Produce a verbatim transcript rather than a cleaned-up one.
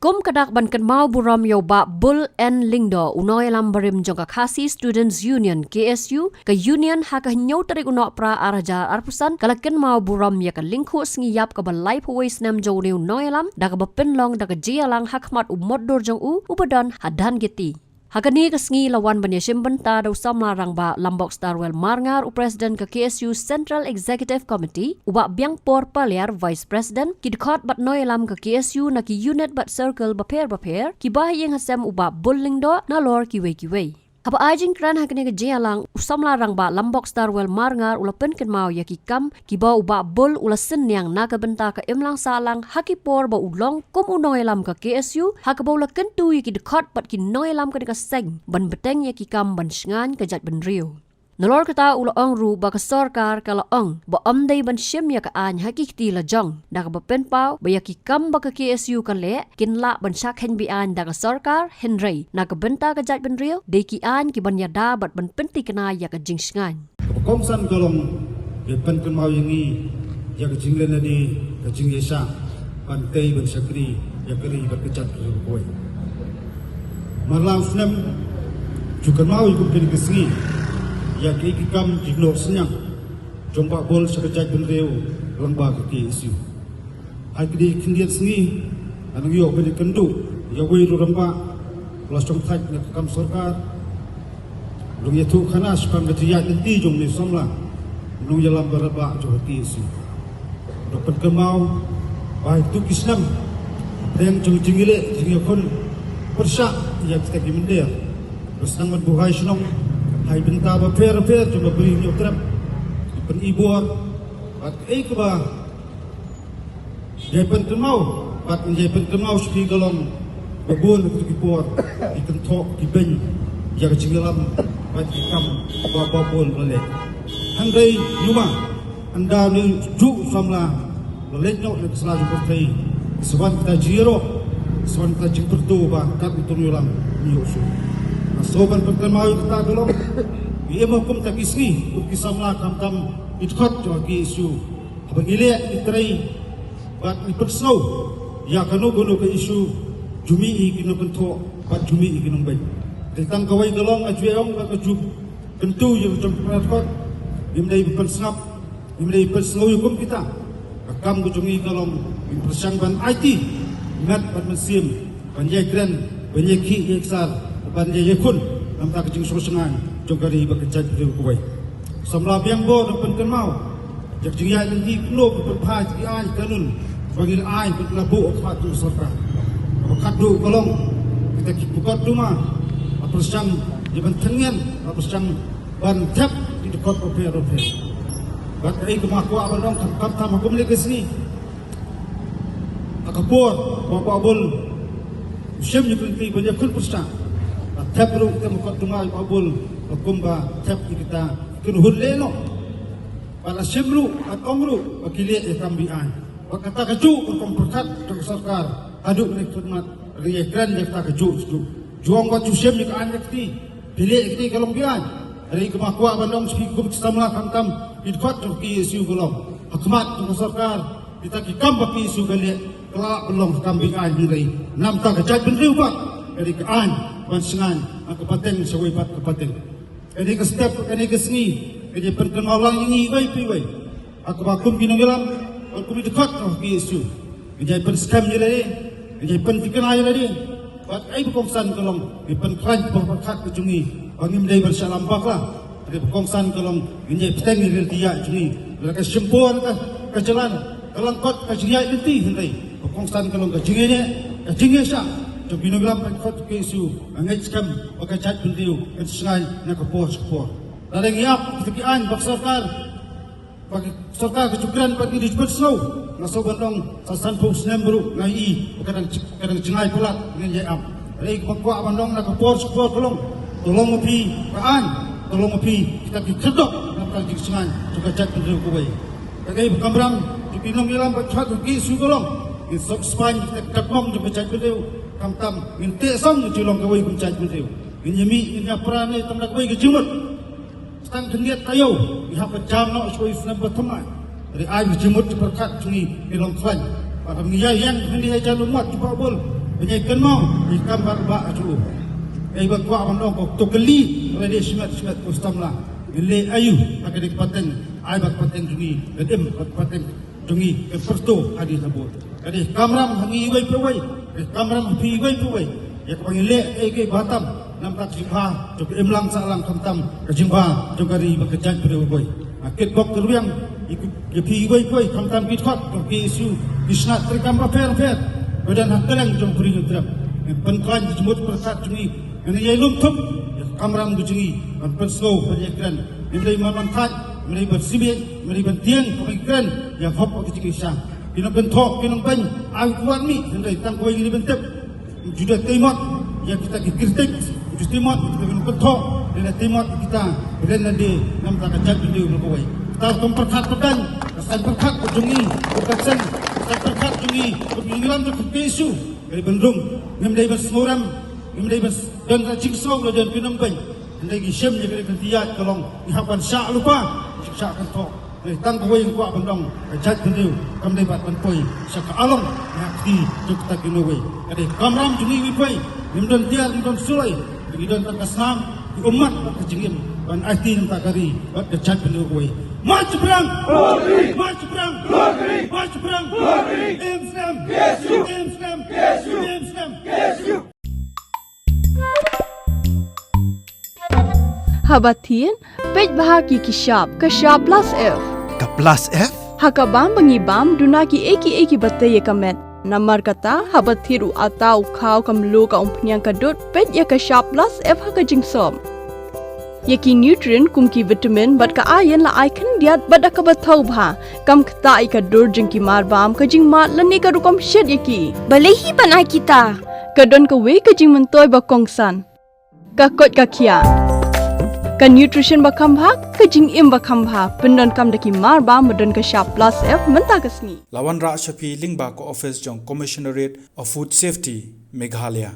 Kum ka dak ban kynmaw burom ïa u Bah Bull N Lyngdoh, u nongïalam barim jong ka Khasi Students Union, K S U, ka Union ha ka hynñiew tarik u Nohprah ar hajar arphew san ka la kynmaw burom ïa ka lyngkhuh sngi ïap kaba laiphew wei snem jong une u nongïalam da kaba pynlong da ka jingïalang ha khmat u motdur jong u uba don ha Dhankheti. Ha kane ka sngi la wan ban ïashim bynta da u samla rangbah Lambok Starwell Marngar, u President ka K S U Central Executive Committee, u Bah Biangpor Paliar, Vice President, ki dkhot bad nongïalam ka K S U na ki unit bad circle bapher bapher, ki bahaïing hasem u Bah Bull Lyngdoh, nalor kiwei kiwei. Haba ai jingkren ha kane ka jingïalang, u samla rangbah Lambok Starwell Marngar u la pynkynmaw ïa ki kam kiba u Bah Bull u la synñiang na ka bynta ka imlang sahlang ha ki por ba u long kum u nongïalam ka K S U, ha kaba u la kyntu ïa ki dkhot bad ki nongïalam kane ka seng ban bteng ïa ki kam ban shngaiñ ka jaitbynriew. Nalor kata u la ong ruh ba ka sorkar ka la ong ba ym dei ban shim ïa ka aiñ ha ki kti lajong, da kaba pynpaw ba ïa ki kam ba ka K S U ka leh kin lah ban shah kheiñ be-aiñ da ka sorkar, hynrei na ka bynta ka jaitbynriew dei ki aiñ kiban ïada bad ban pynthikna ïa ka jingshngaiñ. Kaba kongsan ka long, ïa pynkynmaw ïa ngi ïa ka jingleh lade, ka jingïaishah ban tei ban shakri ïa ka ri bad ka jaitbynriew kawei. Mar la u snem ju kynmaw ïa kum kine ki sngi ïa ki, ki kam jingnoh synñiang jong Bah Bull sha ka jaitbynriew lyngba ka K S U. Ha kine ki khyndiat sngi, nga nang ïoh ban ïakynduh ïa uwei ruh u rangbah u la shongthait na ka kam sorkar. Long ïathuh khana shaphang ka jingïaid lynti jong une u samla nongïalam ba rangbah jong ka K S U. Dok pynkynmaw ba ha kito ki snem, pdeng jong jingïaleh jingïakhun pyrshah ïa kita ki mynder, ba sdang ban buhai shnong ha ki bynta bapher bapher jong ka Bri Hynñiewtrep, ki pyn-i bor bad kaei kaba jai pynkynmaw bad jai pynkynmaw sha phi ka long ba bun ha kito ki por ki kynthoh ki beiñ ïa ka jingïalam bad ki kam ba, ba bun la leh. Hynrei ïa ma, ynda une juh samla la leit noh na ka sla jong ka pyrthei, sa wan kita jingïaroh, sa wan kita jingpyrto ba kat uto u nongïalam un ïoh shuh. Nga sngew ban pynkynmaw ïa kata ka long, ngi im ha kum kita ki sngi, kum ki samla khamtam ki dkhot jong ka K S U. Haba ngi leh ngi trei bad ngi pynsngew ïa kano kano ka issue, ju mih hi ki nongkynthoh bad ju mih hi ki nongbeiñ. Te tang kawei ka long, nga ju ong bad nga ju kyntu ïa ka jong ka para dkhot, ngim dei ban pynsngap, ngim dei ban pynsngew ïa kum kita. Ka kam ka jong ngi ka long, ngin pyrshang ban aiti met bad mynsiem, ban ïai kren, ban ïai khih ïai ksar, ban ïai ïakhun na ka bynta ka jingsngewsynshar jong ka ri bad ka jaitbynriew kawei. Samla Biangbor, dang pynkynmaw ïa ka jingïaid lynti kumno ban pynphai ïa ki aiñ kanun ba ngi la ai, ba ngi la buh ha khmat jong ka sorkar. Kaba khatduh ka long, kita ki mukotduma la pyrshang ïa ban tyngen, la pyrshang ban thep ki dkhot bapher bapher. Bad kaei kaba nga kwah ban ong, khamtam ha kumne ki sngi, ha ka por ba u Bah Bull u shim ïa ka lynti ban ïakhun pyrshah, la thep ruh kita ki mukotduma ïa u Bah Bull ba kumba thep ïa kita ki kynhun lehnoh. Bad la shim ruh, bad ong ruh ba ki leh ïa ka kam be-aiñ. Bad kata kajuh ka rukom pyrkhat jong ka sorkar haduh kane ka khmat, ka ïakren ïa kata kajuh kajuh. Ju ong ba ju shim ïa ka aiñ ka kti, phi leh ïa kti ka long be-aiñ. Hynrei kaba nga kwah ban ong sha phi kum ki samla, khamtam ki dkhot jong ka K S U, ka long ha khmat jong ka sorkar, kita ki kam ba ka K S U ka leh ka lah ban long ka kam be-aiñ, hynrei na ka bynta ka jaitbynriew pat ka dei ka aiñ ban shngaiñ na ka pateng shawei pat ka pateng. Kane ka step, kane ka sngi, ka dei pynkynmaw lang ïa ngi iwei pa iwei. Ha kaba kum ki nongïalam bad kum ki dkhot jong ka K S U, ngin ïai pynskhem ïa lade, ngin ïai pynthikna ïa lade. Bad kaei ba kongsan ka long, ngin pynkhlaiñ ka bor pyrkhat ka jong ngi ba ngim dei ban shah lam bakla. Kaei ba kongsan ka long, ngin ïai bteng ïa ka lynti ïaid jong ngi. Lada ka shim por ka, ka jlan, ka lyngkot ka jingïaid lynti, hynrei ba kongsan ka long ka jingïaineh, ka jingïaishah jong ki nongïalam bad ki dkhot jong ka K S U. Nga ngeit skhem ba ka jaitbynriew kan shngaiñ na ka por sha ka por. Lada ngi ap kita ki aiñ ba ka sorkar, ba ka sorkar ka ju kren bad ngi dei ban pynsngew. Nga sngew ban ong sa sanphew snem ruh nga ïohi ba ka dang, ka dang jngai palat, ngin ïai ap. Hynrei kaba nga kwah ban ong na ka por sha ka por ka long, to long ma phi ka aiñ, to long ma phi kita ki khyrdop na ka jingshngaiñ jong ka jaitbynriew kawei. Kaei ba kamram jong ki nongïalam bad ki dkhot jong ka K S U ka long, ngin sop spaiñ kita ki katmong jong ka jaitbynriew, khamtam ngin teh song ka jinglong kawei kum jaitbynriew. Ngin ïa mih, ngin ïa pra ne tang da kawei ka jingmut. Tang khyndiat taïew ngi hap ban jam noh sha kawei u snem ba thymmai. Hynrei ai ka jingmut jingpyrkhat jong ngi ki long khlaiñ. Bad haba ngi ïa ïeng hangne ha jan ummat jong u Bah Bull, Ba ngi kynmaw ïa ka kam ba ba atu. Ei ba kwah ban ong ko to kali ba dei shimet shimet ko samla. Ngin leh aïu ha ka dei ka pateng, ai ba ka pateng jong ngi ka dem ba ka pateng jong ngi ka pyrto hadien habud. Ka dei kamram ha ngi iwei pa iwei, ka dei kamram ha phi iwei pa iwei. Ïa kaba ngi leh kaei kaei ba tam namar ka jingbha jong ka imlang sahlang khamtam ka jingbha jong ka ri bad ka jaitbynriew kawei. Nga kitbok kyrwiang ïa phi iwei pa iwei khamtam ki dkhot jong K S U, ki shnat treikam bapher bapher ba don ha kylleng jong ka ri Hynñiewtrep. Ngin pynkhlaiñ ka jingmut pyrkhat jong ngi, ngin ïai lum thup ïa ka kamram ka jong ngi ban pynsngew ban ïakren. Ngim dei ban thait, ngim dei ban simiej, ngim dei ban tieng kaba ngi kren ïa ka hok bad ka jingïaishah. Ki nongkynthoh ki nongbeiñ ai ka wad mih, hynrei tang kawei ngi dei ban tip. Ju da tei mot ïa kita ki kritik, ju tei mot ïa kita ki nongkynthoh, da tei mot ïa kita ki ren lade namar ka jaitbynriew ba kawei. Ka rukom pyrkhat pyrkhat, ka saiñ pyrkhat ka jong ngi, ka saiñ, ka saiñ pyrkhat jong ngi, ka jong ngi lam jong ka K S U. Ka dei ban rung, ngim dei ban sngewrem, ngim dei ban don ka jingsngew la don ki nongbeiñ. Hynrei ngi shem ïa ka dei ka lynti ïaid ka long ngi hap ban shah lypa, shah kynthoh. Hynrei tang kawei nga kwah ban ong, ka jaitbynriew kam dei ban poi sha ka along ha ka kti jong kita ki nongwei. Ka dei kamram jong ngi iwei pa iwei, ngim don tiar ngim don suloi, ngi don tang ka snam, ki ummat bad ka jingim ban aiti na ka ri bad ka jaitbynriew kawei. March Phrang! March Phrang! March Phrang! Im Snem! Im Snem! Im Snem! Haba thied, peit bha ki ki shap, ka shap plus F. Ka plus F? Ha ka bam ba ngi bam, duna ki ei ki ei kiba tei ïa ka met. Namar kata, haba thied u atta, u khaw, ka mluh, ka umphniang, ka dud, peit ïa ka shap plus F ha ka jingsop. Ïa ki nutrient kum ki vitamin bad ka iron la ai khyndiat bad da kaba thaw bha. Kam ktah ïa ka dur jong ki mar bam, ka jingmad lane ka rukom shet ïa ki. Balei hi ban ai kita? Ka don kawei ka jingmyntoi ba kongsan. Ka koit ka khiah. Ka nutrition ba kham bha, ka jingim ba kham bha. Pyndonkam da ki mar bam ba don ka shap plus F mynta ka sngi. La wanrah sha phi lyngba ka office jong Commissionerate of Food Safety, Meghalaya.